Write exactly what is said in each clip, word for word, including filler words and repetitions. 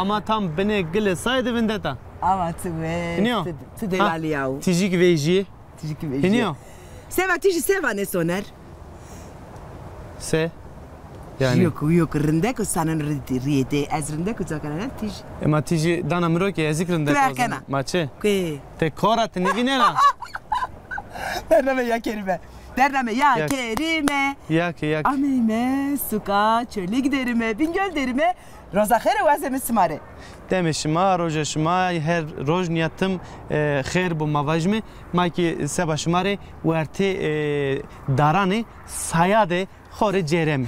Ama tam binê gilê sayê de vindeta. Ama ti we, Hiniyo? Ti, ti delalî yaw. Tijîk vejî. Tijîk vejî. Hiniyo? Seva tijî seva ne soner? Se? Yani. Yok, yok, rindek o sanen riyete. Ez rindek o cakarana tij. Ema tijî dana miro ki ezik rindek o. Ma çi? Ke. Te kora te nivînena. Bername ya kerime. Bername ya kerime. Ya ke, ya ke. Ameyme, suka, çölük derime, Bingöl derime. Roza xêr û wazeme şima rê. Demê şima, roja şima, her roj nîya tim, e, xêr bo ma vajime. Ma kî seba şima rê wertê, e, daranê saya de xo rê cêreme.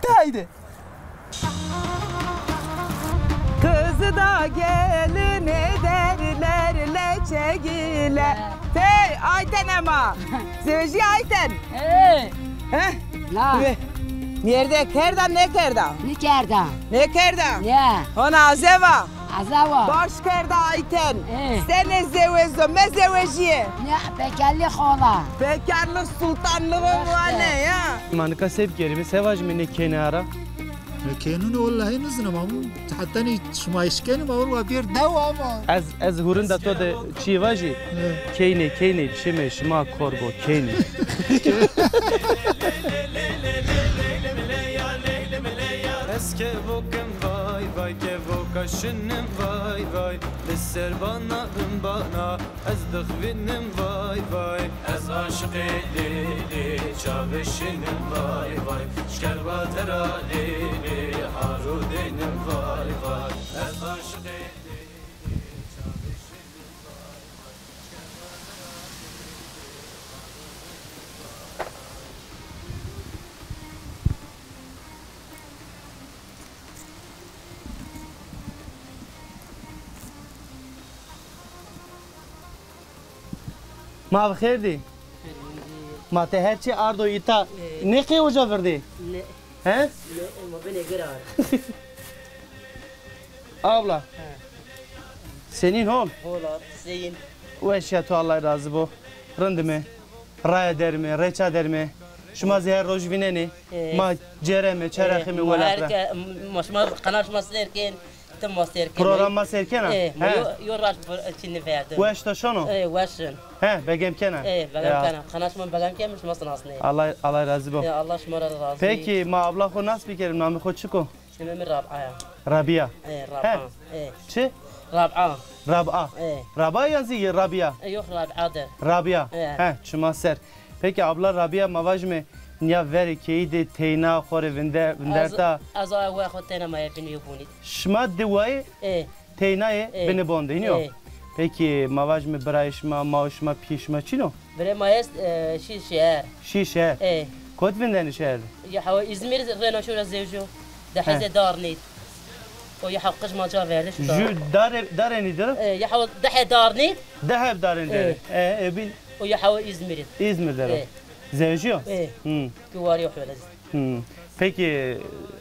De haydi. Kızı da gelin ederler leçegile. Tey, Ayten ema. Zewejî Ayten. Hey. He? La. Ve merde kerda, ne kerda? Ne kerda? Ne kerda? Ne? Hona azeva. Azeva. Baş kerda Ayten. He. Sene zewezo, me zewejîye. Ne, bekarlık ola. Bekarlık sultanlığı mı ne ya? Ma nika se bikerîme, se vajîme nê kêne ara? Nê kênûne wellahî nizînim ama. Heta nî şima eşkenî ma wa bêr dewa ama. Ez, ez hurinda to de çî vajî. He. Keynê, keynê, çimê şima kor bo, keynê. Ez kevokim vay vay, kevoka şinim vay vay. Li ser bana bin bana, ez dixwînim vay vay. Ez aşiqê lê lê çavê şinim vay vay. Şkerwa dera lê lê haro dênim vay vay. Ez aşiqê lê lê çavê şinim vay vay. Ma bi xêr dî. Ma te her çî ardo îta. Nê qey oca virdî? Ne. He? Ne, ma binê gir ar. Abla. He. Senîn hol? Hol a, seyîn. Weş ya to, Allah razî bo. Rindime. Raya derime, reça derime. Şima zî her roj vînenê. E, ma cereme, çerexime welat ra. Ma şima qena şima sêr kên. Ti ma sêr kên. Program ma sêr kena? E, ma yo, yo raş çî niverdin. Weş to şono? E, weş in. He, begem kena. E, begem kena. Qena şima begem kên, şima sinasnê. Allah, Allah razî bo. E, Allah şima ra razî. Peki, ma abla xo nas bikerim, namê xo çik o? Namê mi Rab'a ya. Rabia. E, Rab'a. He. E. Çi? Rab'a. Rab'a. E. Rab'a yan zî Rabia? E, yok, Rab'a de. Rabia. E. He, çima ser. Peki abla Rabia, ma vajime nîya verê keyî de teyna xo rê vinde-, vinderta? Ez, ez aya we xo teyna ma yê binî yo bunî. Şima di wayê? E. Teyna yê, e, binê bon de, hînî yo? E. Peki, ma vajime birayê şima, ma û şima, pîyê şima çin o? Birê ma est, e, şî şeher. Şî şeher? E. Kot vindenê şeher de? Ya hewa Îzmîr rêna şo ra zewjo. Dehê zê darnî. O ya hew qij ma ca verde şu dar. Jü dare, darenî de? E, ya hewa dehê darnî. Dehê darên de. E. E, e, bin. O ya hewa Îzmîr. Îzmîr de. E. Zewjî yo? E. Hı. Guwarî yo xwelez. Hmm. Peki,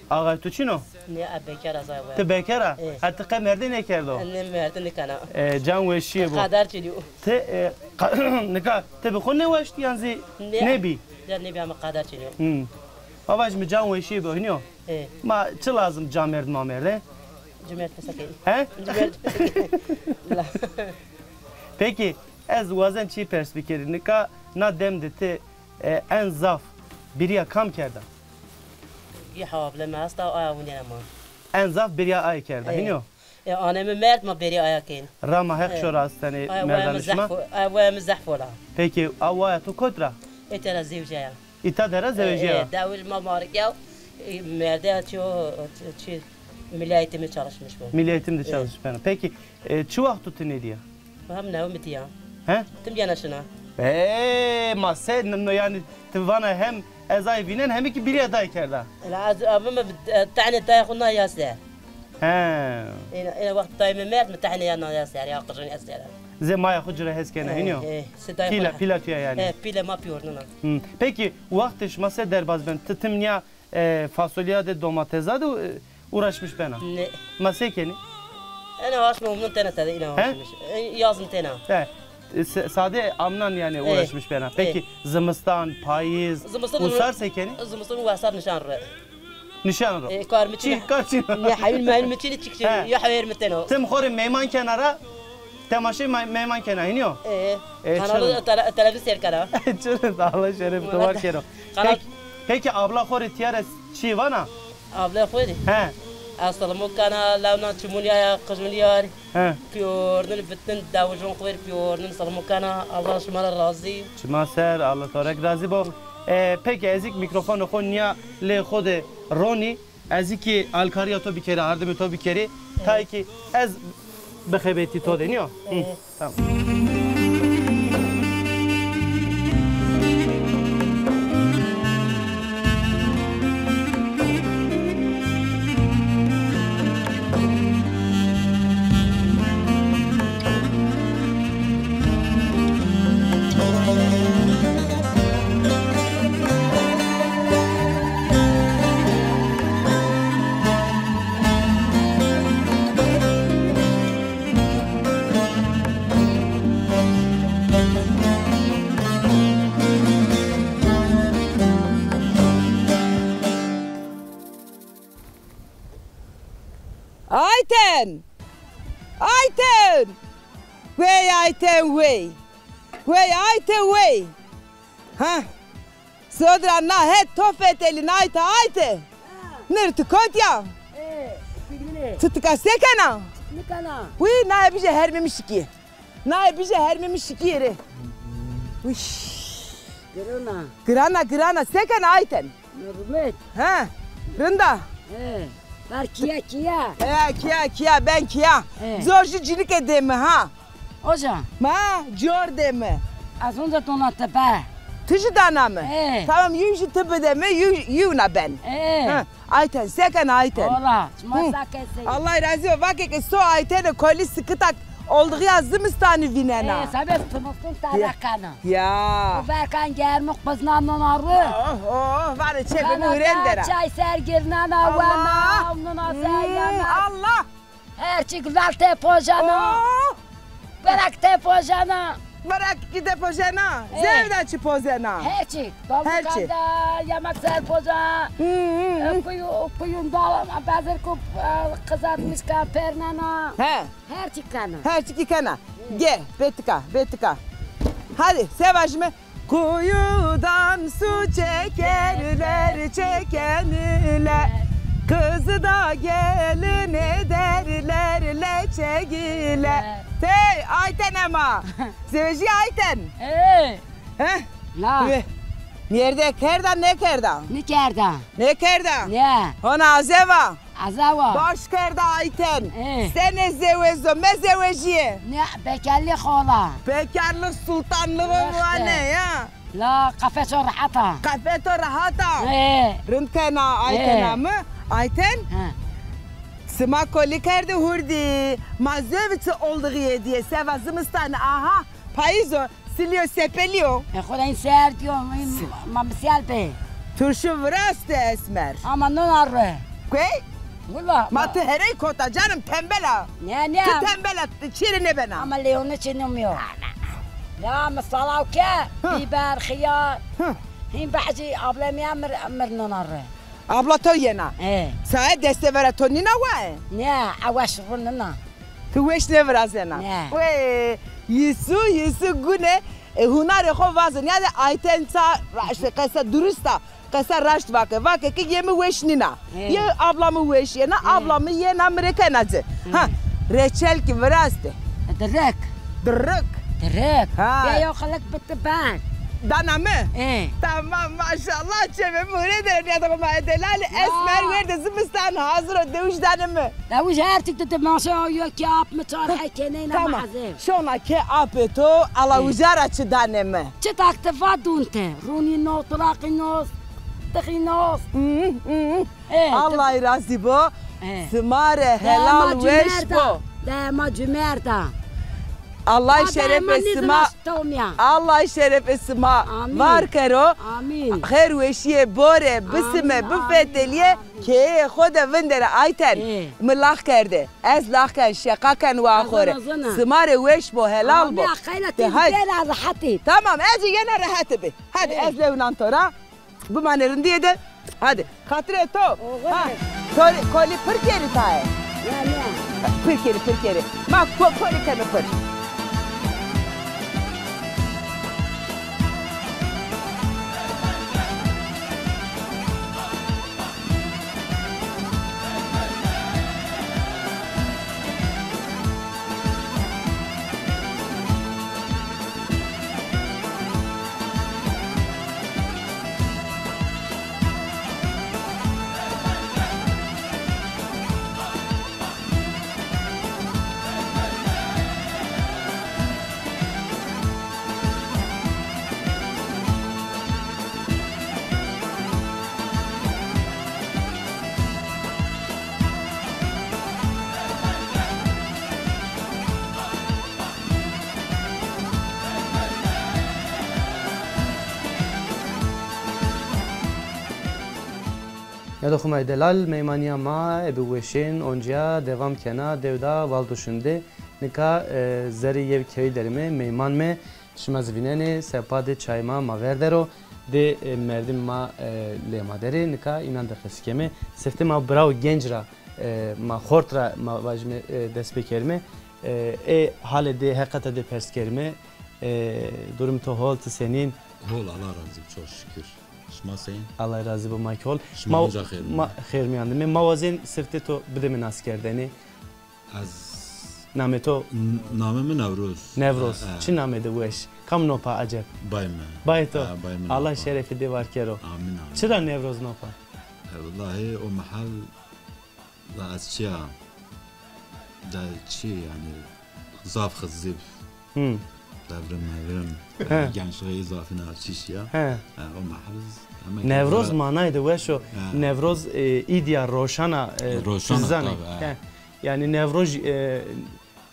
axay tu çin o? Nê, ez bekar a, zay we. Ti bekar a? E. Ha, ti qe merdê nêkerdo? Nê, merdê nêkena. E, can weşîye bo. Qeder çinî yo. Ti, e, qa-, nika ti bi xo nêweşt yan zî nêbî? Ya nêbî ama qeder çinî yo. Hmm. Ma vajîme can weşîye bo, hînî yo? E. Ma çi lazim camêrd mamêrde? Cumêrd pesa key. He? Cumêrd. La. Peki, ez wazen çî pers bikerî. Nika na dem de ti E, en zaf bêrîya kam kerda? Yê hewa bile mi esta, aya winîya ma. En zaf bêrîya ay kerda, e, hînî yo? E, anê mi merd, ma bêrîya aya kên. Rama Heq şo ra astenê merdanê şima. Aya waya mi zehf o-, aya waya mi zehf ola. Peki, a waya to kot ra? Îta ra zewjîya. Îta de ra zewjîya? E, e, dewil ma marik ya, e, merde ya çi o, çi, çi, Milli Eğitimde çalışmış bu. Milli Eğitimde çalışmış bena. Peki, e, çi wexto ti nêdîya? Hem newe mi dîya. He? Tim yena şina. Ee, ma se, n-, n-, yani ti vana hem ez ay vînen hem ki bêrîya day kerda. Ela ez, abi mi, e, tehnê daya xo na ya ser. He. Ena, ena wext day mi merd mi tehnê ya na ya ser, ya qijin ya ser. Zê maya xo ci ra hes kena, hînî yo? He, he, se day xo. Pîla, pîla tuya yani. He, pîla ma pîyornena. Hı. Peki, wextê şima se derbaz ben, ti tim nîya E, fasolya de, domatesa de, e, uğraşmış bena. Ne. Ma se kenî? Ena aşma umnun tena tede ina uğraşmış. E, yazın tena. E, e, se-, sade amnan yani uğraşmış bena. Peki, zimistan, payîz, usar se kenî? Zimistan usar nişan re. Nişan ro. E, kar mi çin. Çi, kar çin. Ne hayır, mehil mi çin, çik çin. He. Ya hayır mi teno. Tim xo rê meyman kena ra, temaşê me-, meyman kena, hînî yo? E, e, kanalı çin. Tele-, televîz seyr kena. Çin, Allah şeref to var kero. Kanal. Peki, peki abla xo rê tîya ra çi vana? Abla xo rê? He. Eslamok kana, lewna çimunîya ya, qijunîya. He. Piyordin, vitin, dewijon xo ver piyordin, salmo kana, Allah şima ra razî. Şima ser, Allah to rek razî bo. E, peki, ez îk mîkrofonê xo nîya lê xo de ronî, ez îk kî alkarîya to bikerî, ardimê to bikerî, tayê kî ez bixebetî to de, nîyo? Hı, tamam. Ayten! Ayten! Wey Ayten wey! Wey Ayten wey! Ha! Sodra na het to fetelî na Ayte, Ayte! Nir ti kot ya? E, ti tika se kena? Nikena. Wî naye bije hermê mi şikî. Naye bije hermê mi şikî rê. Wîş. Girona. Girana, girana. Se kena Ayten? Hurmet. He, rinda. He, ver kîya, kîya. He, kîya, kîya, ben kîya. He. Zor jî cinike dê mi ha. Oca. Ma, cor dê mi. Ez onca dona tepe. Ti jî dana mi? He. Tamam, yew jî ti bide mi, yew, yew na ben. He. Ha. Ayten, se kena Ayten? Ola, şima se kesey? Allah razî bo. Vake ke so Aytenê kolî sikita oldixîya zimistanî vînena. E, sebeb timistun terre kena. Ya. Verkan germik qizna nona ri. Oh, oh, vare çepê mi hurên der a. Çay ser girnena wena, nona ser yena. Allah. Her çik lal tepojena. Oh. Berak tepojena. Berak ki tepojena. E. Zewda çi pozena? Her çik. Her çik. Davukada yemek ser poza. Hı, hı, hı. E, kuyu, kuyun dal, bezir ku, e, kızartmış ka pernena. He. Her çik kena. Her çik kena. Hı. Ge, betika, betika. Hadi, se vajime. Kuyudan su çekerler, çeken ile, kızı da gelin ederler leçegile. Tey, Ayten ema. Zewejî Ayten. Ey. Heh. La. Ve. Mêrde kerda, nêkerda? Nêkerda. Nêkerda? Ne. Hona azeva. Azawa. Baş kerda Ayten. E. Senê zewezo, mezewejîye. Ne, bekarlık ola. Bekarlık sultanlığı vane ya. La, qefeso rahat a. Qefeto rahat a. E. Rind kena Ayten a mi. Ayten. Ha. Sima kolî kerde hurdî. Ma zewicî oldixî yê dîye. Seva zimistanî aha. Payîz o. Silî yo, sepelî yo. E, xo ra în serdî yo, în ma misel bê. Turşu viraste esmer. Ama nona ri. Key? Willa. Ma ti herey kota canım, tembel a. Ne, ne? Ti tembel a, ti çî rê nêbena. Ama leyone çinîm yo. Ya, mi salaw ke, biber, xiyar. Hı. Hîn bazî ablemîya mir, mir nona ri. Abla to yena? E. Saye destê vera to nîna waye? Ne, a weş ru nîna. Ti weş nêvirazena. Ne. Wê, Yîsû, Yîsû gune, e, hunarê xo vazo. Nîyade Ayten ça raşt, qesa durust a. Qesa raşt vake. Vake ke yê mi weş nîna. E. Yê abla mi weş yena, e, abla mi yena mi rê kena ci. E. Ha, reçel kî viraste. Direk. Direk. Direk. Ha. Ya yo xelek bitti ben. Dana mi? E. Tamam, maşallah, çemê mi hurê der, nîyade xo ma delalî. Ya. Esmer werde zimistan hazir o, dewij dane mi. Dewij her çik de maşa yo ki ap mi çar hekeneyna. Tamam. Şona ke apê to, ala uca ra çi dane mi? Çi tak ti va dun te. Runî no, tulaqî no, tixî no. Hı, hı. E, Allah razî bo. E. Sima rê helal weş bo. Dema cumerda. Allah şerefê sima. Allah şerefê sima var kero. Amîn. Xêr weşîye bore, bisime, bifetelîye. Keyeyê xo de vindere Ayten. E. Mi lax kerde. Ez lax ken, şeqa ken wa xo rê. Sima rê weş bo, helal bo. Amîn, xeyla ti bela rehetî. Tamam, ez yena rehet bi. Hadi ez lewnan to ra. Bimane rindîye de. Hadi, xatirê to. Oxir. Ha, kolî, kolî pir kerî taye. Ya, ya. Pir kerî, pir kerî. Ma ko-, kolî keme pir. Yado xumay delal, meymaniya ma ebi weşên oncia devam kena, dewda Valduşun de. Nika, e, zerê yew kewî derime, meyman me. Şima zî vînenê, sepa de çay ma, ma ver der o. De, e, merdim ma, e, lê ma der ê. Nika înan de qesî keme. Siftê ma biraw genc ra, e, ma xort ra, ma vajime, e, dest pê kerime. E, ê halê de, heqete de pers kerime. E, durum to hol, ti senîn? Hol, Allah razî bo, çok şükür. Şima senîn? Allah razî bo, ma kî hol. Şima onca xêr mîyan. Ma xêr mîyan dime. Ma wazên siftê to bidime nas kerdene. Ez... Namê to? N-, namê mi Newroz. Newroz. E, e. Çi namê de weş? Kam nopa eceb? Bay mi. Bay to? E, bay mi nopa. Allah şerefê de var kero. Amîn, amîn. Çira Newroz nopa? E, wellahî o mehel da ez çi ya? Da çi yanî, zaf xizîb. Hı. Devrim mevrim. He. Gençliği zafîna çiş ya. He. E, o mehel... Newroz manayê de weş o. He. Newroz, e, îdîya roşana, e, roşana, tizanê. Tabii, he. He. Yanî Newroz, e,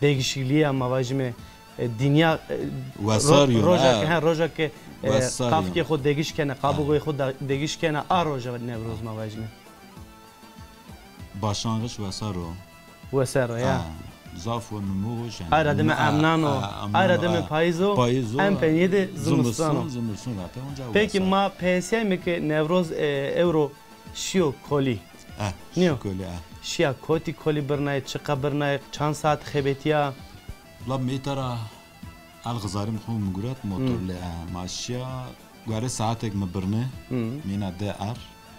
değişikliği ya ma vajime, e, dinya, e, wesar yo, roja ke, he, roja ke, e, qafkê xo degiş kene, qabûgê xo da-, degiş kene, a roja Newroz ma vajime. Başlangıç wesar o. Wesar o ya. Ha, zaf o, nimû o, şen. Ayra dime emnan o. Ha, emnan o, ayra dime payîz o. Payîz o. En penî de zimistan o. Zimistan, zimistan zaten. Onca wesar. Peki ma peyesîyayme ke Newroz, e, ewro şîyo kolî. Eh, nîyo? Şîyo kolî, eh. Şîya kotî kolî birnayê, çiqa birnayê, çand saet xebetîya? La meyta ra el xizarîm xo mi guret motorlê, eh, ma şîya guerê saetek mi birne, mîna de er,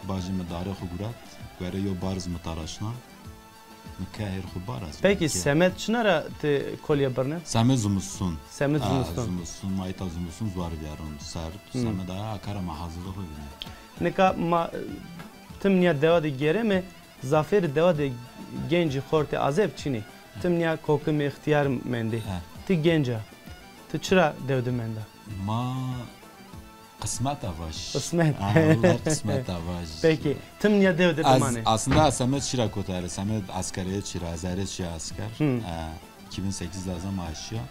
bajî mi darê xo guret, guerê yo barz mi taraşna, mi ke hêr xo bar ez. Peki semed çina ra ti kolîye birne? Semed zimiston. Semed zimiston. Ha, zimiston, ma îta zimiston zuar vîyaron ser. Semed a, akara ma hazirlixo vîne. Nika ma, tim nîya dewa de gêreme, zafêrî dewa de gencî, xortê azeb çinê. Tim nîya kokimê, îxtîyar mendê. Ti genc a. Ti çira dew de menda? Ma qismet a vaj. Qismet. Ha, wellahî qismet a vaj. Peki, tim nîya dew de bimanê? Aslında semed çira kotare, semed eskerê çira, ez erê çira esker. Hı. E, iki bin sekiz de ez ama şîya.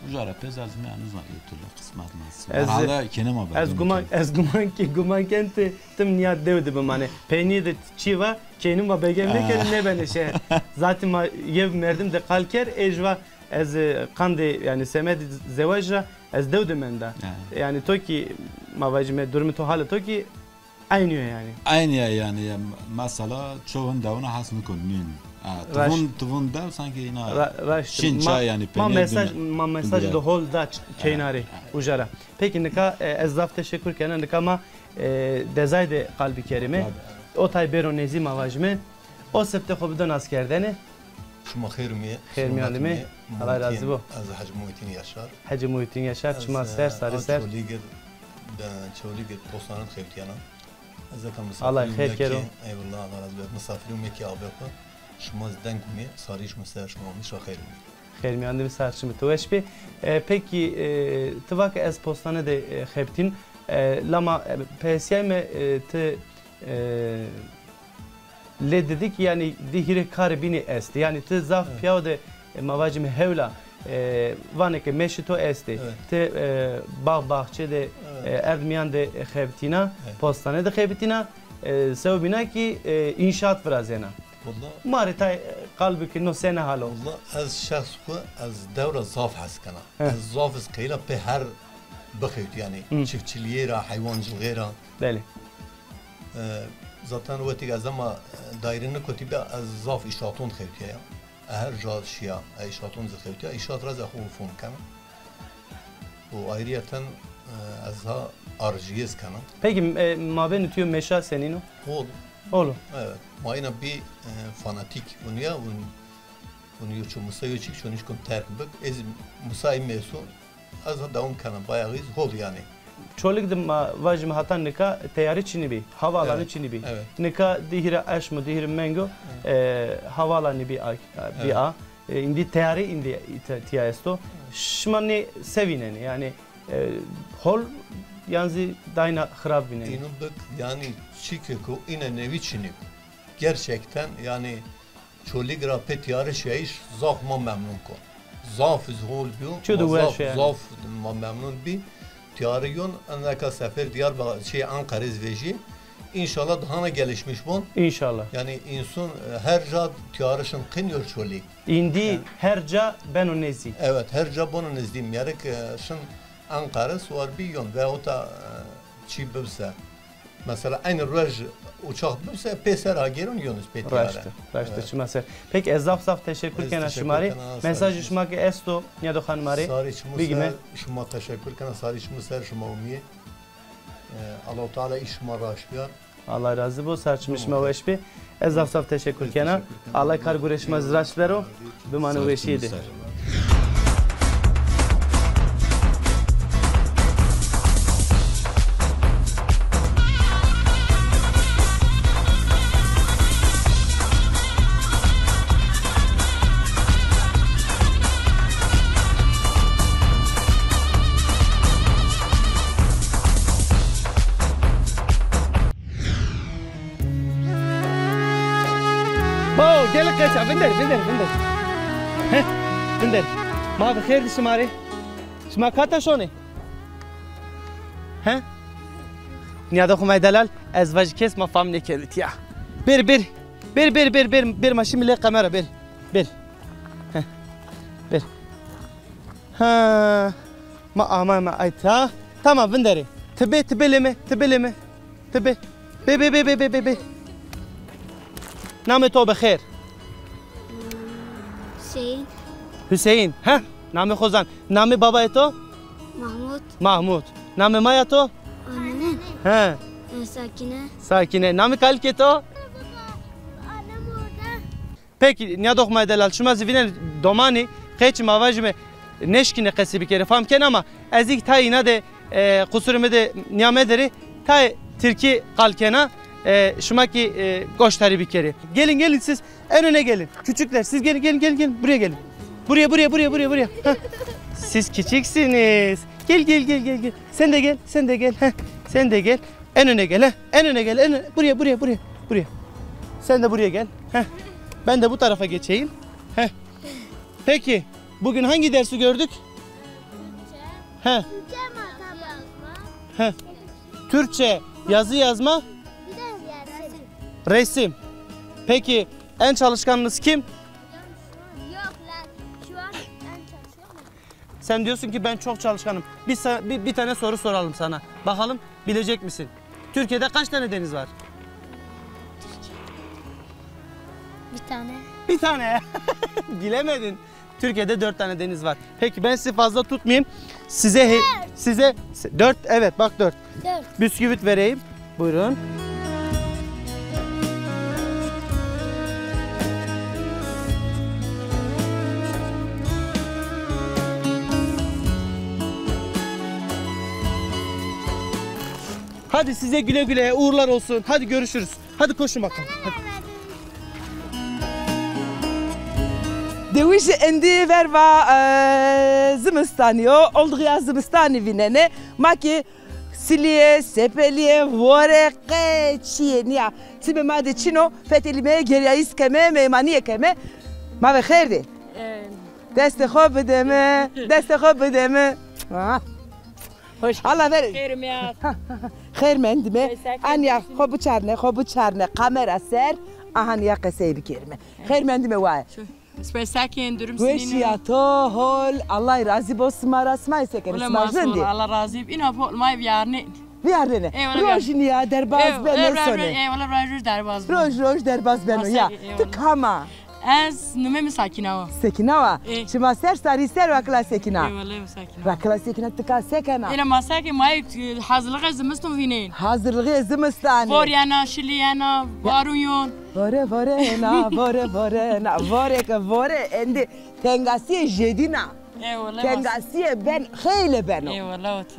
Uca ra pê ez mi yanî zan yotule qismet nasip. Ez, herhalde kênê ma ez guman, ez guman ki, guman ken ti tim nîya dew de bimanê. Peynî de çî va, kênim va begem nêkenê, nêbenê şehr. Zaten ma yew merdim de qal kerd, ê jî va ez, e, qandê, yanî semedê zewaj ra ez dew de menda. Yanî to kî, ma vajîme, durumê to, halê to kî eynî yo yanî. Eynî ya yanî, ya, mesela çoğun dewna hes nikon nîn. Ha, ti vun, ti vun dew sanki îna şin ça yanî. Ma mesaj, ma mesaj de hol da keynarê uca ra. Peki nika, e, ez zaf teşekkür kena. Nika ma, e, dezay de qal bikerîme. Otay bêro nêzî, ma vajîme. O sifte xo bido naskerdene. Şima xêr umîye. Xêr mîyan dime. Allah razî bo. Ez Hecî Muhittin Yaşar. Hecî Muhittin Yaşar, çima ser, sarî ser. Çolîgir, Çolîgir postane de xebitîyena. Ez eka misafirî... Allah xêr kero. Eyvallah, Allah razî bo. Misafirî umîye kê abê xo. Şima zî deng umîye, sarî şima ser, şima umîye, şima xêr umîye. Xêr mîyan dime, sar çimê to weş bê. E, pekî, e, ti va ke ez postane de, e, xebitîn. E, la ma, e, peyesîyayme, e, ti, e, lê didî kî yanî di hîrê karê bînî estê. Yanî ti zaf pîyaw de, e, ma vajîme hewla, e, vanê ke meşê to estê. Ti, e, bax baxçe de, e, erd mîyan de, e, xebitîna, postane de xebitîna, e, sewbîna kî, e, înşaat virazena. Ma rê tay, e, qal bike, no sene hal o? Wella ez şexs xwu, ez dew ra zaf hes kena. Ez zaf, ez qeyla pê her bixewt, yanî çiftçilîyê ra, heywancilixê ra. Belê. E, Zaten wextêk ez ama, e, daîre nikotî bîya, ez zaf îşaton xewtîya ya. E, her ca şîya, e, îşaton zî xewtîya. Îşat ra zî ez xo fon kena. Û ayrıyeten, e, ez ha arjîyê zî kena. Peki, e, mabênê tu yo meşa senîn o? Hol. Hol o. Evet. Ma îna bî, e, fanatîk. Û nîya, û, û yo ço Musa yo çik ço nişkon terk bik. Ez Musa î mêso. Ez ha dewam kena, bayağı iz hol yanî. Çolig de ma vajîme hata nika teyare çinî bî, havaalanı çinî bî. Evet. Nika di hîrê eşm o, di hîrê meng o, e, havaalanı bî a, bî a. E, îndî teyare îndî te-, tîya esto. Şima nê se vînenê? Yanî, e, hol yan zî dayna xirab vînenê? Îno bik, yanî çîkêko îne newî çinî. Gerçekten yanî Çolig ra pê tîyare şîyayîş zaf ma memnun ko. Zaf iz hol bîyo. Çi de weş zaf, yanî. Zaf ma memnun bî. Tîyare yon, eneka sefer Diyarbakır, şey, Ankara'yız vejî. İnşallah daha ne gelişmiş bon. İnşallah. Yanî însun, e, her ca tîyare şin qin yor Çolig. Îndî yanî her ca beno nezdî. Evet, her ca bono nezdî. Mîyerik, e, şin Ankara suar bî yon veyahut da, e, çî bibse. Mesela eynî ruej uçax bibse pê ser agêron yonus pê tîyare. Raşt, raşt, evet. Çima ser. Peki ez zaf zaf teşekkür kena şima rê. Mesajê şima ki esto, nîyado xanima rê. Sarî çimû ser, şima teşekkür kena, sarî çimû ser, şima umîyê. E, Allahu Teala îş şima raşt biyar. Allah razî bo, sarî çimû şima weş bî. Ez zaf zaf teşekkür kena. Allah kar gurê şima zî raşt bero. Bimane weşîye de. Bo, gelin qeça, vinder, vinder, vinder. Heh, vinder. Ma bi xêr dî şima rê. Şima kata şonê? He? Nîyada xo may delal, ez vajî kes ma fam nêkeno tîya. Bêr, bêr. Bêr, bêr, bêr, bêr, bêr ma şîme lê kamera, bêr. Bêr. Heh. Bêr. Ha. Ma ama ma ay ta. Tamam, vinderê. Ti bê, ti bê lê mi, ti bê lê mi. Ti bê. Bê, bê, bê, bê, bê, bê. Namê to bi xêr? Hüseyin. Hüseyin. He? Namê xo zan. Namê babayê to? Mahmut. Mahmut. Namê maya to? Anene. He. E, Sakine. Sakine. Namê kalikê to? Annem orada. Peki, nîyadox ma delal, şima zî vînenê domanî, qeçî ma vajîme nêşkîne qesî bikerê, fam kenê ama ez îk tayê îna de, e, qusurê mi de nîya mederê, tayê tirkî qal kena, e, şima kî, e, goştarî bikerê. Gelin, gelin siz, en öne gelin. Küçükler, siz gelin, gelin, gelin, gelin. Buraya gelin. Buraya, buraya, buraya, buraya, buraya. Hah. Siz küçüksünüz. Gel, gel, gel, gel, gel. Sen de gel, sen de gel. Heh. Sen de gel. En öne gel, ha. En öne gel. En öne. Buraya, buraya, buraya. Buraya. Sen de buraya gel. Heh. Ben de bu tarafa geçeyim. Heh. Peki, bugün hangi dersi gördük? He. Türkçe, matematik. He. Türkçe, yazı yazma. Bir de resim. Resim. Peki, en çalışkanınız kim? Yok lan, şu an en çalışkan. Sen diyorsun ki ben çok çalışkanım. Bir, sa- bir, bir tane soru soralım sana. Bakalım bilecek misin? Türkiye'de kaç tane deniz var? Bir tane. Bir tane. Bilemedin. Türkiye'de dört tane deniz var. Peki ben sizi fazla tutmayayım. Size he- size se- dört, evet, bak, dört. Dört. Bisküvit vereyim. Buyurun. Hadi size güle güle, uğurlar olsun. Hadi görüşürüz. Hadi koşun bakalım. Hadi. Dewijî endî verva, e, zimistanî yo. Oldixî ya zimistanî vînenê. Ma kî silîye, sepelîye, vore, qe çîyê nîya. Sibê ma de çin o, fetelîme, gerîyayîs keme, meymanîye keme. Ma ve xêr dê. E, destê xo bide mi, destê xo bide mi. Ha. Hoş geldin. Allah ver. Xêr mi ya. Xêr mendime. Anya, xo biçarne, xo biçarne kamera ser. Aha, nîya qesey bikerime. Xêr mendime waye. Spe sekin, durum sinîno? Weşîya to, hol. Allah razî bo sima ra, sima se kenê, sima jindî. Allah razî bo. Îna hol may vîyarnê. Vîyarnêne. Eyvallah. Roj nîya derbaz beno sonê. Eyvallah, roj roj derbaz beno. Roj roj derbaz beno ya. Ti kam a? Ez numê mi Sakîna wa. Sekîna wa. Şima ser sarî ser wa kila Sekîna. Eyvallah Sakîna. Wa kila Sekîna ti ka se kena? Êna ma se ke ma, e, hazırlığı zimiston vînên. Hazırlığı zimistanê. Vor yena, şilî yena, barun yon. Vore vore na, vore vore na, vore ke vore endî tengasîye jêdîna. Tengasîye ben, xeylê beno.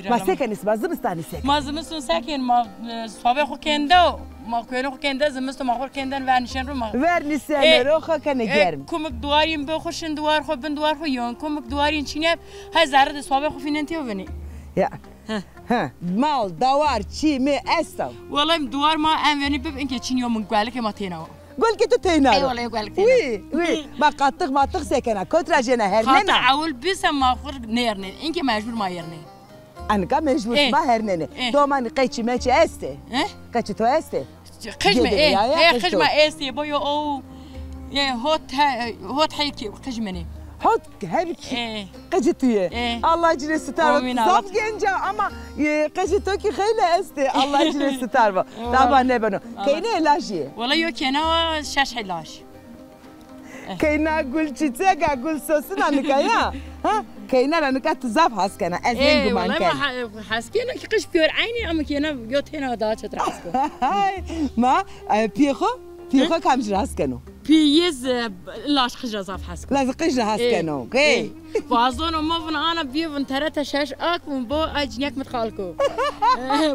Ma se kenê sima, zimistanî se kenê? Ma zimiston se kenê, ma, e, sobê xo kenê de, ma koynê xo kenê de, zimiston ma xo kenê de vernîşenê ro ma. Vernîşenê ro, xo kenê germ. Kumik duwarîn bi xo şin duwar xo, bin duwar xo yon. Kumik duwarîn çînî heb, hay zerre de sobê xo fînên têvinî. Ya. He. Mal, dawar, çî, mi esta? Wellahî duwar ma en venî bib, inke çînî yo, min guelikê ma têna wa. Guelikê to têna ro? Ey wellahî guelik têna. Wî, wî. Ma qatix matix se kena? Kot ra jêna, hernena? Qatix ewil bî se ma xur nêrnên. Inke mecbur ma yernê. Anika mecbur ma hernenê. Domanî qeçî meçî estê? He? Qeçî to estê? Qij mi, e, e, qij ma estê, bo yo o, e, hot, he, hot heyki, qij mi nê. Hot, her ki, qicî tu yê. Allah ci rê sitar bo. Zaf genc a ama, e, qicî to kî xeylê estê. Allah ci rê sitar bo. Tama nêbeno. Keynê lajî yê? Wela yo keyna wa şeş hey laj. Keyna gul çîçek a, gul sosin a nika ya. Ha? Keyna ra nika ti zaf has kena. Ez nêguman ken. Hes kena ki qij pîyor eynî ama keyna yo têna daha çetir has kena. Hay, ma, e, pîyê xo, pîyê xo kamcî ra has keno? Pîyê zî, e, laj qij ra zaf has keno. Laj qij ra has keno. Qey. Vazono ma vin ana bîyo vin T R T şeş ak vin bo ay cinîyek mi xalko.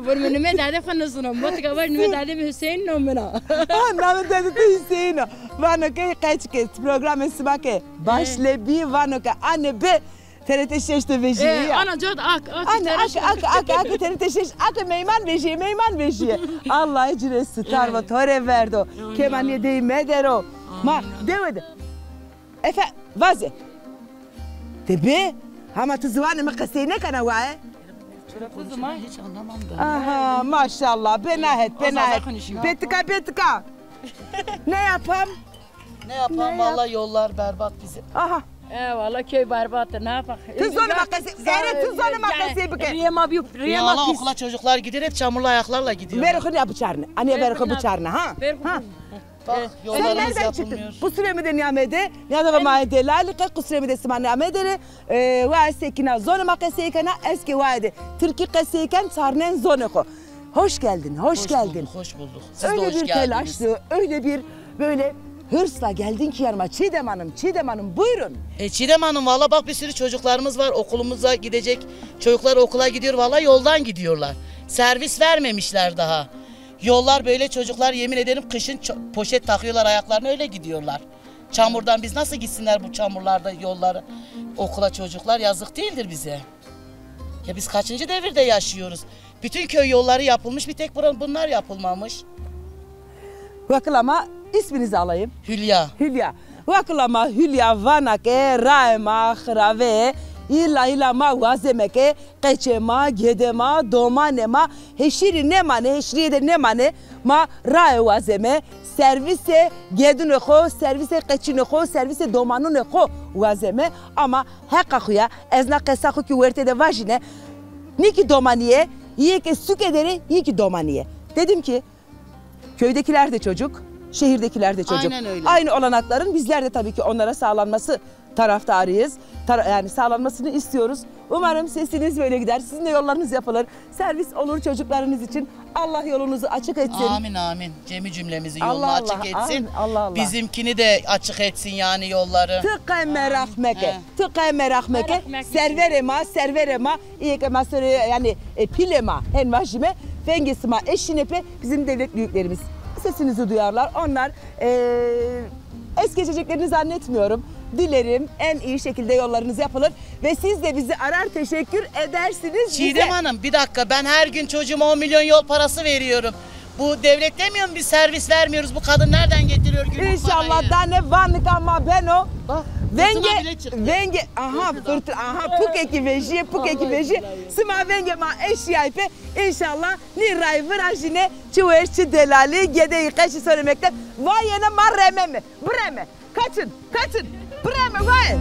Vin mi nimê dadê xo nizino. Ma tika vaj nimê dadê mi Hüseyin no min a. Ha, namê dadê to Hüseyin o. Vano ke qeçike, programê sima ke başle bî, vano ke ane bi T R T şeş de vejîyê ya. Ana cad ak, ak, ana ak, ak, ak, ak, T R T şeş, ak meyman vejîyê, meyman vejîyê. Allah ci rê sitar bo, to rê verdo. Kemanîye dey medero. Ma dewe de. Efe, vaze. Ti bi, hama ti ziwanê mi qesey nêkena waye? Çoraplı zaman hiç anlamam da. Aha, maşallah, benahet, benahet. Betika, betika. Ne yapam? Ne yapalım? Vallahi yollar berbat bizim. Aha. E, vallahi köy berbat, ne yapak? Ti zonê ma qesey, ere ti zonê ma qesey bike. Rîyê ma bîyo, rîyê ma pîs. Okula çocuklar gidiyor, hep çamurlu ayaklarla gidiyor. Verê xo nîya biçarne. Anîya verê xo biçarne, ha? Ha. Bak, yollarımız yapılmıyor. Sen nereden çıktın? Qusurê mi de nîyamedê, nîyada va ma delalî qe, qusurê mi de sima nîyamedê rê, e, wa ez Sekîna zonê ma qesey kena, ez ke wa de tirkî qesey ken, çarnen zonê xo. Hoş geldin, hoş geldin. Hoş bulduk, hoş bulduk. Siz de hoş geldiniz. Öyle bir telaşlı, öyle bir böyle hırsla geldin ki yanıma. Çiğdem Hanım, Çiğdem Hanım, buyurun. E, Çiğdem Hanım, valla bak bir sürü çocuklarımız var, okulumuza gidecek. Çocuklar okula gidiyor, valla yoldan gidiyorlar. Servis vermemişler daha. Yollar böyle, çocuklar yemin ederim kışın ço-, poşet takıyorlar ayaklarına, öyle gidiyorlar. Çamurdan biz nasıl gitsinler bu çamurlarda yolları okula çocuklar? Yazık değildir bize. Ya biz kaçıncı devirde yaşıyoruz? Bütün köy yolları yapılmış, bir tek bura-, bunlar yapılmamış. Wa kila ma, isminizi alayım? Hülya. Hülya. Wa kila ma Hülya vana ke rae ma xirave, îla îla ma wazeme ke qeçê ma, gedê ma, domanê ma heşîrî nêmanê, heşîrîye de nêmanê, ma rae wazeme, servîsê gedunê xo, servîsê qeçunê xo, servîsê domanunê xo wazeme. Ama heqa xo ya, ez na qesa xo kî wertê de vajîne, nî kî domanîye, yê ke suke der ê, yê kî domanîye. Dedim ki, köydekiler de çocuk, şehirdekiler de çocuk. Aynen öyle. Aynı olanakların bizler de tabii ki onlara sağlanması taraftarıyız. Tar-, yani sağlanmasını istiyoruz. Umarım sesiniz böyle gider. Sizin de yollarınız yapılır. Servis olur, çocuklarınız için. Allah yolunuzu açık etsin. Amin, amin. Cemi cümlemizi yolunu açık etsin. Allah Allah, amin. Allah Allah. Bizimkini de açık etsin yani yolları. Ti qe meraq meke. Ti qe meraq meke. Serverê ma, serverê ma. Îyê ke ma serê, yani, e, pîlê ma, hen vajîme, vengê sima eşîne pê, bizim devlet büyüklerimiz sesinizi duyarlar. Onlar, e, es geçeceklerini zannetmiyorum. Dilerim en iyi şekilde yollarınız yapılır ve siz de bizi arar, teşekkür edersiniz bize. Çiğdem Hanım, bir dakika, ben her gün çocuğuma on milyon yol parası veriyorum. Bu devlet demiyor mu, biz servis vermiyoruz? Bu kadın nereden getiriyor günlük parayı? İnşallah, da ne va nika ma beno. Bak, fırtına bile çıktı. Vengê, aha, fırtına, aha, pukekî vejîye, pukekî vejîye. Sima vengê ma eşîyay pê. İnşallah nî ray virajîne, çi wer çi delalî, gedeyî qeçî sonê mekteb. Va yena ma rememe, bireme. Kaçın, kaçın. Bireme, vay.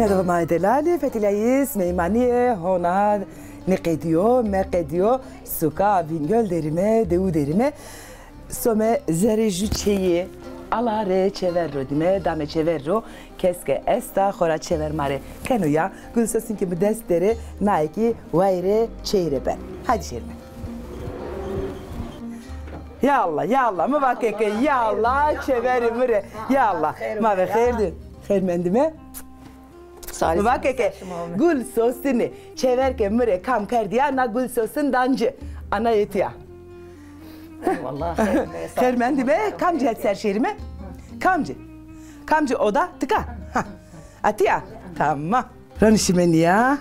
Merhaba ma delalî, Fetîleyîz meymanîye hona nêqedîyo, meqedîyo, suka Bîngol derîme, dewu derîme. Some zerê jû çêyî, ala rê çêver ro dîme, dame çêver ro, kes ke esta xora çêver ma rê keno ya. Gulsosin kî mi dest derê, naye kî wayîrê çêyî rê ben. Hadi şêrîme. Ya Allah, ya Allah, mi va keke, ya Allah, çêverê mi rê. Ya Allah, ma ve xêr dî. Xêr mendîme. Mi va keke, Gulsosinî çêver ke mi rê kam kerdî ya, na Gulsosin dan ci. Ana yê tu ya. Eyvallah, xêr mendîme. Xêr mendîme, kamcî het ser şêrîme? Kamcî? Kamcî oda? Tika? Ha. A tu ya? Tamam. Ronişîme nîya.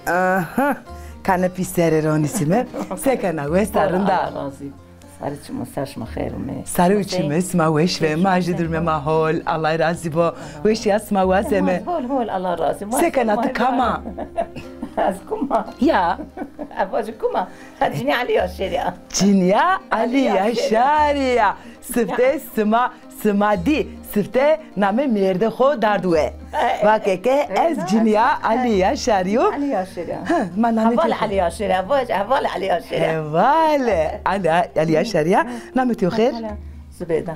Aha. Kanepî serê ronişîme. Se kena, wes a, rind a? Allah razî. Sarê çimo ser şima xêr ûmê. Sarê û çimê sima weş ve. Ma jî durmê ma hol. Allah razî bo. Weşîya sima wazeme. Hol, hol, Allah razî. Se kena, ti kam a? Ez kum a? Ya. Ez vajî kum a? Cinîya Elî Yaşarî ya. Cinîya Elî Yaşarî ya. Sifte sima, sima dî, sifte namê mêrdê xo dard we. Va keke, ez cinîya Elî Yaşarî yo. Elî Yaşarî ya. Ha, ma namê... Heval Elî Yaşarî ya, vaj, heval Elî Yaşarî ya. Heval Elî, Elî Yaşarî ya. Namê tu xêr? Zubeyde.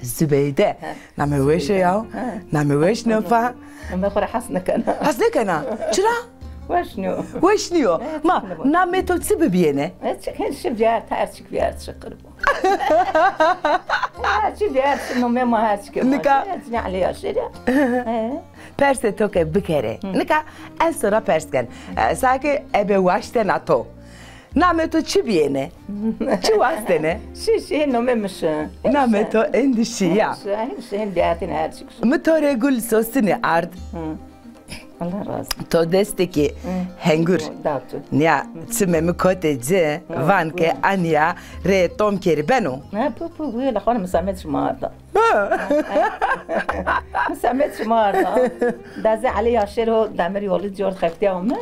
Zubeyde. Namê weş ya. Namê weş nifa. Namê xo ra hes nêkena. Hes nêkena? Çira? Weş nîyo. Weş nîyo. Ma, namê to çi bibîyêne? Çik, hin şi vîyart, her çik vîyart şikir bo. Her çi vîyart şi, nomê ma her çik. Nika. Elî Yaşarî ya. Persê to ke bikerê. Nika ez to ra pers ken. E, sake ebe waştena to. Namê to çi bîyêne? Çi wastêne? Şi, şi, nomê mi şi. Namê to endî şi ya. Şi, hem şi, hem vîyartêne her çik şi. Mi to rê Gulsosinî ard. Allah razî. To destê kî hengur. Nîya, çimê mi kotê ci, van ke anîya rê tom kerî beno. Ha, pu, pu, wî la xo ra mi semed şima arda. Mi semed şima arda. Dezê Elî Yaşarî ho demir yolî cor xeftîya ome.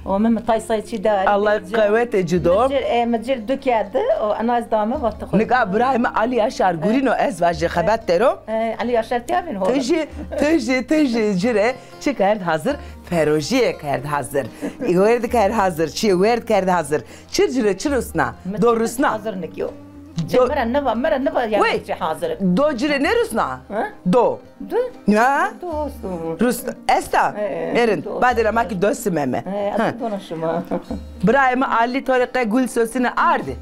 Ome mi tay say çî de. Allah qewetê ci do. Mi cir, e, mi cir du kerde, o ana ez dame va ti xo. Nika birayê mi Elî Yaşar gurîno, ez vajî xebet dero. E, Elî Yaşar tîya vîn ho. Ti jî, ti jî, ti jî ci rê çi kerd hazir? Perojîye kerd hazir. Werd kerd hazir, çî werd kerd hazir. Çi ci rê çi rusna? Do rusna? Hazir nikîyo. Do- Mi ra niva, mi ra niva ya çi hazir. Do ci rê nêrusna? Ha? Do. Do? Ya. Do rusna. Rus esta? E, e, erind. Badê ra ma kî do simeme. E, ha. Dona şima. Birayê mi Elî to rê qe Gulsosinî ardî?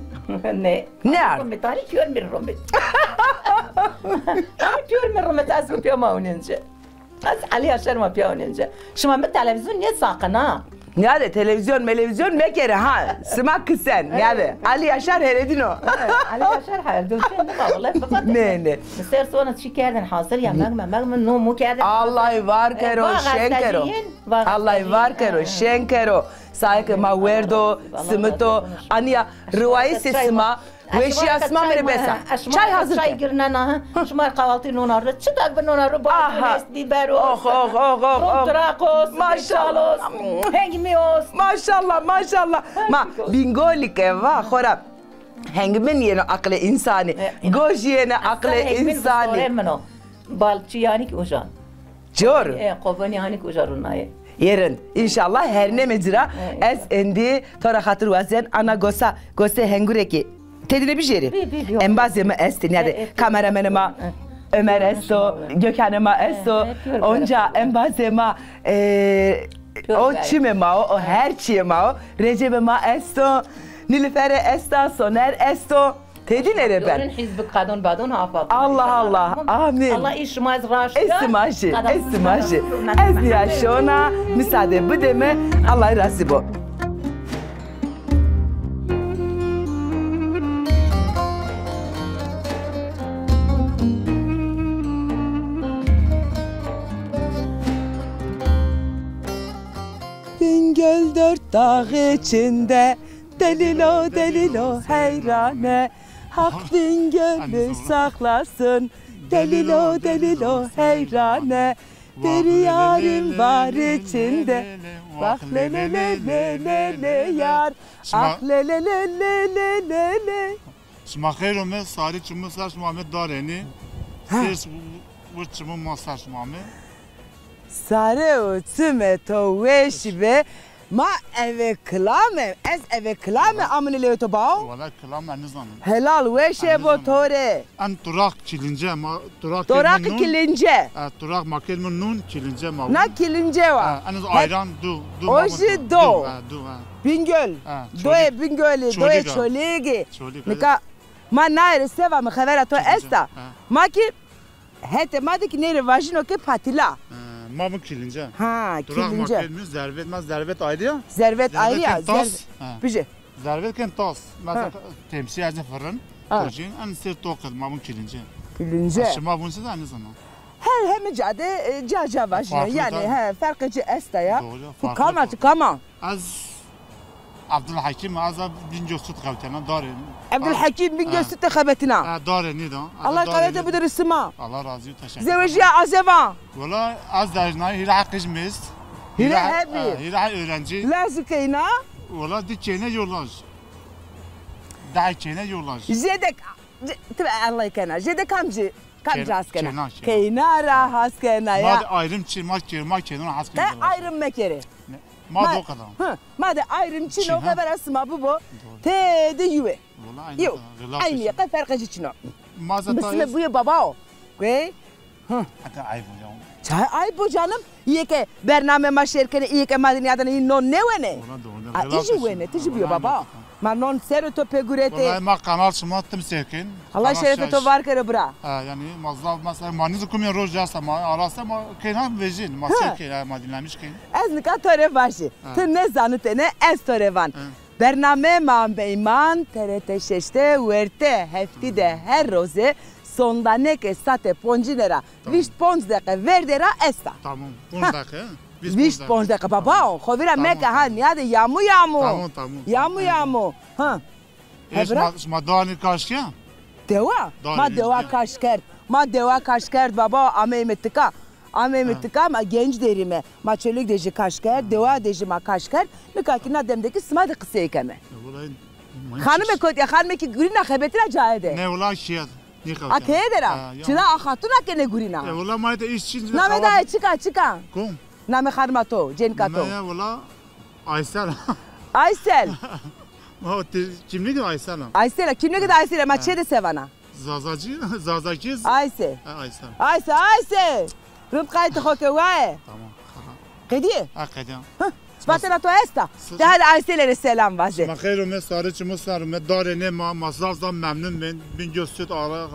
Ne. Nêard. Romit, Elî pîyor mi romit. Elî pîyor mi romit, ez pîyor ma unence. Ez Elî Yaşar ma pîya unence. Şima mi televîzyon nêsaqin ha. Nîyade televîzyon melevîzyon mekerê ha. Sima kisen. Nîyade. Elî Yaşar heredîno. Elî Yaşar heredîno. Nêma, wellahî biba. Nê, nê. Mi ser sona çî kerdin hazir, yemeg memeg mi no mo kerdin. Allay var kero, şen kero. Allay var kero, şen kero. Saye ke ma werdo, simito, anîya riwayesê sima. Weşîya sima mi rê bes a. Çay hazir ke. Çay girnena ha. Şima rê kahvaltî nona ro. Çi dag bi nona ro? Badun est, bîber o. Ox, ox, ox, ox, ox. Turaq o, spîşal o, hengimî o. Maşallah, maşallah. Ma Bîngolî ke va xora hengimîn yeno aqilê însanî. Goj yeno aqilê însanî. Bal çî yanî kî uca. Cor. E, qovonî hanî kuja runayê. Yê rind. Înşallah herneme ci ra. E, ez endî to ra xatir wazen ana gosa, gosê hengure kî tedîne bijêrî. Bi, bi, bi, yok. Embazê mi estî, nîyade, e, e, kameramenê ma, e, Ömer esto, Gökhanê ma esto, e, e, onca embazê ma, e, o çimê ma o, o her çîyê ma o, Recepê ma esto, Nilüferê esta, Soner esto. Tedî nêrê ben. Hizbi kadon badon hafa. Allah Allah. Amîn. Allah îş şima ez raşt. Ez sima jî. Ez sima jî. Ez nîya şona, misade bide mi. Allah razî bo. Bingöl dört dağ içinde, delilo delilo heyrane. Hak Bingöl'ü saklasın. Delilo delilo heyrane. Bir yarim var içinde. Vah le le le le le le yar. Ah le le le le le le. Şima xeyr ome, sarî çimû ser şima ame darenî. Sêrs vur çimû ma ser şima ame. Sare û çimê to weş be. Ma eve kilame, ez eve kilame amune lewê to bao. Wala kilame nizanım. Helal weşe bo to rê. En turak kilince ma, turak Turak kilince. E, turak ma kelmê nun kilince ma. Na kilince wa. E, en ayran du, du. O jî do. E, du, e. Bingöl. E, doyê Bingölî, doyê Çolîgî. Çolîgî. Nika ma naye rê seva mi xevera to esta. E. Ma ki Hetê ma de ki nêrê vajîno ke patila. E, ma vun kilince. Ha, kilince. Turak ma kelmî zervet, ma zervet ayrı ya. Zervet ayrı ya. Zervet tas. Ha. Bije. Zervet ken tas. Mesela temsî ez firin. Ha. Kocin en ser toqil ma vun kilince. Kilince. Şima vun siz aynı zaman. Her hemi cade, e, ca ca vajîno. Farklı. Yani, he, ferqê ci esta ya. Doğru, farklı. Kama, kama. Ez Abdülhakim, ez a Bingöl Süt xebetîna, darê. Abdülhakim Bingöl Süt de xebetîna. Ha, darê nîda. Allah qewete bido ri sima. Allah razı olsun, teşekkür ederim. Zewejîya azevan. Wala ez dejnayî, hîrê heqij mest. Hîrê hebî. Hîrê he öğrenci. Laj keyna? Wala di keyne yo laj. Di keyne yo laj. Jêde, ti Allah kena. Jêde kamcî, kamcî has kena? Keyna ra has kena ya. Ma de ayrım çi, ma kê, ma keyna ra has kena. Te ayrım mekerê. Ma do qeda. Hı, ma de ayrım çin o, xebera sima bibo. Têde yuwe. Yew. Aynî yeqe ferqê ci çin o. Mi sime buyê babao. Gey. Hı. Ata ayb o ya. Çay ayb o canım. Îyê ke bername ma şêr kenê, îyê ke ma de nîyadene î non nêwenê. A, î jî wenê, ti jî buyê babao. Ma non ser o to pê guretê. Wala ma kanal şima tim seyr kên. Allah şerefê to var kero bira. Ha, yani ma zaf mesela ma nîzî kumê roj esta ma arasta ma keyna vejîn, ma seyr kên, ma dinlemiş kên. Ez nika to rê vajî. Ti nêzanitêne, ez to rê van. Bernameyê ma Meyman T R T şeş de werte heftî de her roze sondanekê sate poncine ra vîst ponc deqe verde ra esta. Tamam. Ponc deqe, ha? Vîst ponc deqe. Vîst ponc deqe babao. Xo vîra meke ha, nîyade yamu yamu. Tamam, tamam. Yamu yamu. Ha. E, şima, şima dewa nî kaş kerd? Dewa? Ma dewa kaş kerd. Ma dewa kaş kerd baba, ameyme tika. Ameyme tika, ma genc derîme. Ma Çolîg de jî kaş kerd, dewa de jî ma kaş kerd. Nika kî na dem de kî sima de qisey keme. Xanime kotîya, xanime kî gurîna xebetîna caye de. Ne wala şîya. A keye de ra? Çira a xatuna ke nêgurîna. E, wala ma de îş çin. Name daye çika, çika? Kom? Name xanima to, cênika to. Name ya wala Aysel. Aysel. Ma o te-, kimliği de Aysel ha. Aysel, kimliği de Aysel, ma çê de sevana. Zazacı, Zazacı. Ayse. Ha, Aysel. Ayse, Ayse. Rind qaytê xo ke waye. Tamam. Qedîye? Ha, qedîya. Vatena to esta. De hadi Aysel'e selam vaze. Ma xeyr ome, sarı çimu sarı me, dare ne ma, ma zaf zaf memnun ben. Bingöl Süt ara.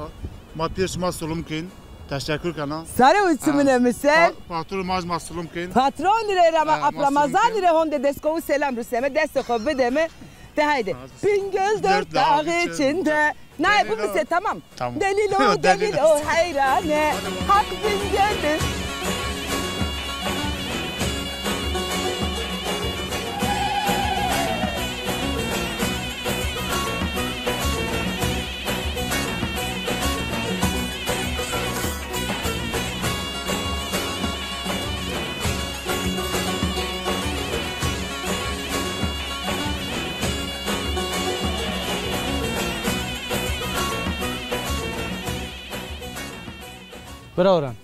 Ma pêr şima silum kên. Teşekkür kena. Sare û çimine mi ser. Patron ma, ma silum kên. Patron rê ra ma, Ap Ramazan rê honde deskovu selam ruseme, destê xo bideme. De haydi. Bingöl dört dağ içinde. Nay, bu mi ser, tamam. Tamam. Delilo, delilo, heyrane. Hak Bingöl'dür. Bira Orhan.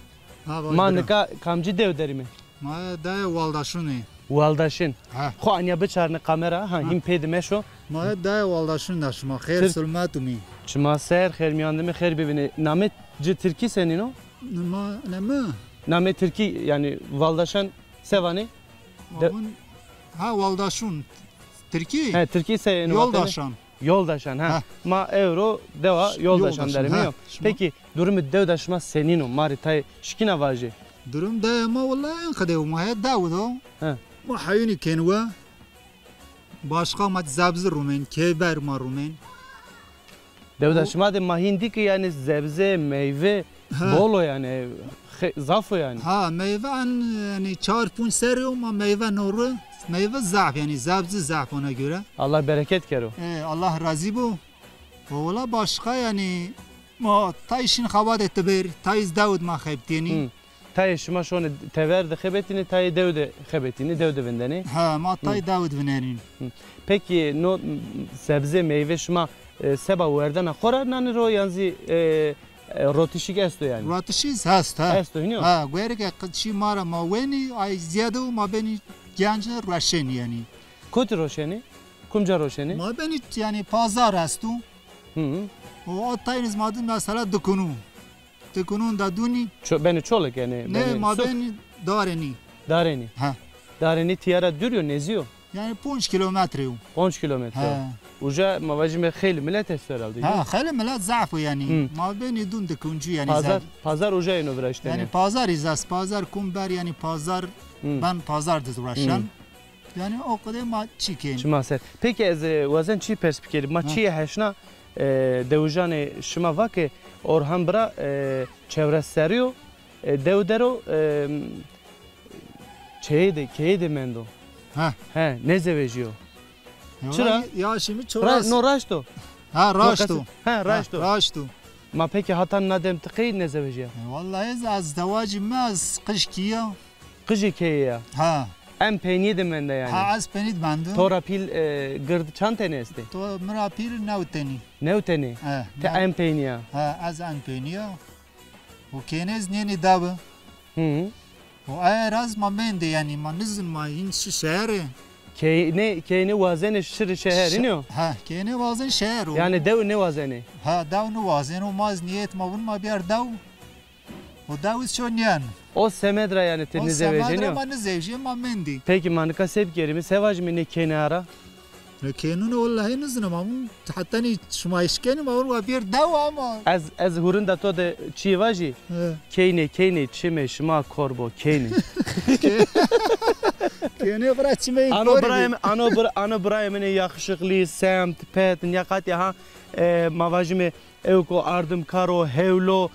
Ma nika kamcî dew derîme? Ma dayê Waldaşunî. Waldaşin. Ha. Xo anya biçarne kamera, ha, hîn pê de meşo. Ma dayê Waldaşun da şima. Xêr sulmet umî. Şima ser, xêr mîyan de mi, xêr bivînê. Namê ci tirkî senîn o? Ma, ne mi? Namê tirkî, yanî Waldaşan se vanê? Ha, Waldaşun. Tirkî? He, tirkî se êno vatene? Yoldaşan. Yoldaşan, ha. Ma ewro dewa Yoldaşan derîme yo. Peki, durumê dew de şima senîn o? Ma rê tayê şikîna vajê. Durum de ma wellahî en qede ma he dew do. He. Ma heyûnî kên we. Başka ma zebzi rumên, keyber ma rumên. Dew de şima de ma hîn dî ki yanî zebze, meyve bol o yanî, zaf o yanî. Ha, meyve en, yanî çar punc serrî yo ma meyve no ri, meyve zaf yanî, zebzi zaf ona göre. Allah bereket kero. E, Allah razî bo. Wala başka yanî, ma tay şin xebatê tibêr, tay iz dew id ma xebitîyenî. Tayê şima şonê tever de xebetînê, tayê dew de xebetînê, dew de vindenê? Ha, ma tay dew de vinerîn. Peki no sebze, meyve şima, e, seba werdena xo ra nanê ro yan zî, e, E, rotişîk esto yanî? Rotişîk hest, ha. Esto, hînî yo? Ha, guerike qi-, çî ma ra ma wenî, ay zîyade û ma benî genc roşenî yanî. Kotî roşenî? Kumca roşenî? Ma benî yanî pazar esto. Hı hı. O, o tayniz ma dûn mesela dikunû. Dikunûn da dûnî. Ço-, benî Çolîg yanî? Nê, benî ma Sûk? Benî Darenî. Darenî. Ha. Darenî tîya ra dûr yo, nêzî yo? Yanî ponc kîlometre yo. Ponc kîlometre. Ha. Uca ma vajîme xeylî milet esto herhalde, ha, nî? Xeylî milet zaf o yanî. Hı. Ma benî dûn dikuncû yanî. Pazar, zaf. Pazar uca yeno viraştene. Yanî pazar îzas, pazar kum ber yanî pazar, hı, ben pazar diz uğraşan. Hı. Yanî o qede ma çî kên. Çima ser. Peki ez, e, wazen çî pers bikerî. Ma, ha, çîyê heşna, e, dewijanê şima va ke Orhan Bira, e, çewres serrî yo, e, dew der o, e, çeyê de, keyê de mendo. Ha. He, nêzewejîyo. Çira? Ya şimdi çoras. Ra-, no raşt o. Ha, raşt o. No, ha, raşt o. Ha, raşt o. Ma peki hatan na dem ti qey nêzewejîya? E, wellahî ez, ez zewacî mi ez qij kîya. Qijê keyê ya? Ha. En peynîye de mende yanî? Ha, ez peynî de mendo. To ra pîl, e, gird çand tenî estê? To mi ra pîl new tenî. New tenî? He, ti new. En peynî ya? Ha, ez en peynî ya. O kênê zî nênî dewi. Hı hı. O eyer ez ma mendê yanî ma nizin ma hîn şi şeherê. Kênê, kênê wazenê şirî şeher, hînî yo? Ha, kênê wazen şeher o. Yanî dew nêwazenê? Ha, dew nêwazenê, o ma zî nîyet ma vun ma bîyer dew. O dew iz ço nîyen. O semed ra yanî ti nizewejênî yo? O semed ra ma nizewejê, ma mendî. Peki ma nika se bikerîme, se vajîme nê kêne ra? Nê kênûne wellahî nizîne, ma vun hetanî şima eşkenî, ma vun wa bîyer dew ama. Ez, ez hurinda to de çîyê vajî? He. Keynê, keynê, çimê şima kor bo, keynê. Kênê bira çimê kor bî. Ano birayê mi-, ano bir-, ano birayê min ê yakışıklı, semt, pet, nîya qatî ha, e, ma vajîme ewko ardimkar o, hewl o,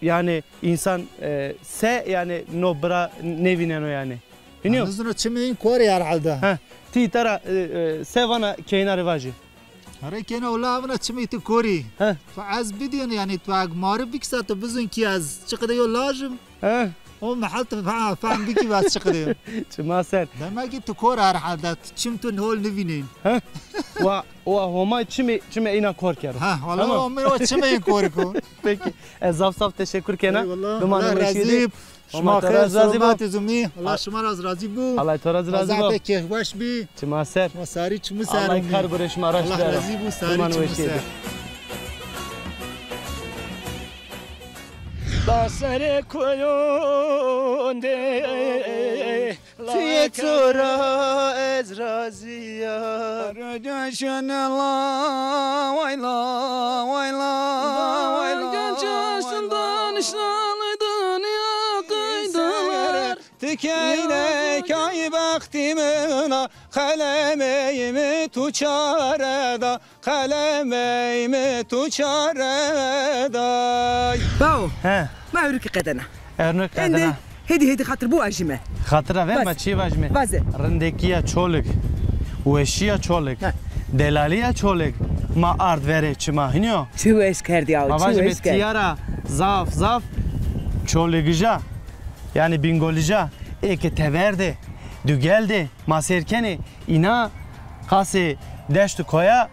yanî însan, e, se yanî no bira nêvîneno yanî. Hînî yo? Nizîno çimê în kor ê herhalde. Ha, ti îta ra, e, e, se vana keyna rê vajî. Erê kêna wela evna çimê ti kor î. Ha. Tu ez bidîn yanî tu eg ma rê bikisa tu bizun kî ez çiqide yo laj im. Ha. O mehel tu fe-, fehm bikî ez çiqide yo. Çima ser. Demek ki tu kor herhalde, tu çim tu hol nivînên. Ha. Wa, wa Homay çimê, çimê îna kor kero. Ha, wela. Tamam. Homay o çimê în kor ko. Peki. Ez zaf zaf teşekkür kena. Eyvallah. Duman Allah weşî razî de. Şima xêr selamet zumî. Allah şima ra razî bo. Allah to ra razî bo. Zaf keyfweş bî. Çima ser. Şima sarî çimû ser. Allah kar gurê şima raşt bero. Allah razî bo, sarî çimû ser. Da serê koyon de Tîyê to ra ez razî ya. Rojê şine la way la, way la, way la, gece şindan şindan dünya kaydılar. Ti keyney kay bextî min a, qelemey mi tu çare da. Qelemey mi tu çare day. Bao. He. Ma ewro kî qedena. Ewro kî qedena. Êndî hêdî hêdî xatir biwajîme. Xatira ver ma çî vajîme. Vaze. Rindekîya Çolîg. Weşîya Çolîg. He. Delalîya Çolîg. Ma ard verê çima hînî yo. Çi weş kerdî aw, çi weş kerd. Ma vajîme tîya ra zaf zaf Çolîgija. Yanî Bîngolîja. Ê ke tever de, dugel de, ma sêr kenê. Îna qasê deşt û koya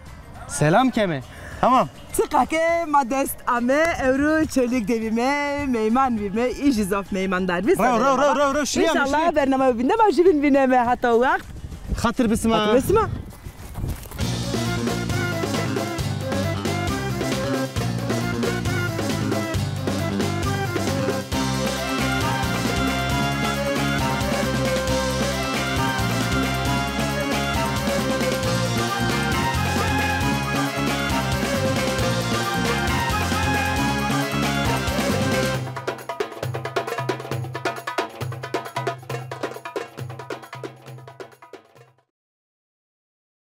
selam keme. Tamam. Çiqa ke ma dest ame, ewro Çolîg de bîme, meyman bîme, î jî zaf meymandar bî. Rew, rew, rew, rew, rew, şirîyame. Înşallah bernameyo bîn de ma jûbîn vîneme hata o wext. Xatir bi sima. Xatir bi sima.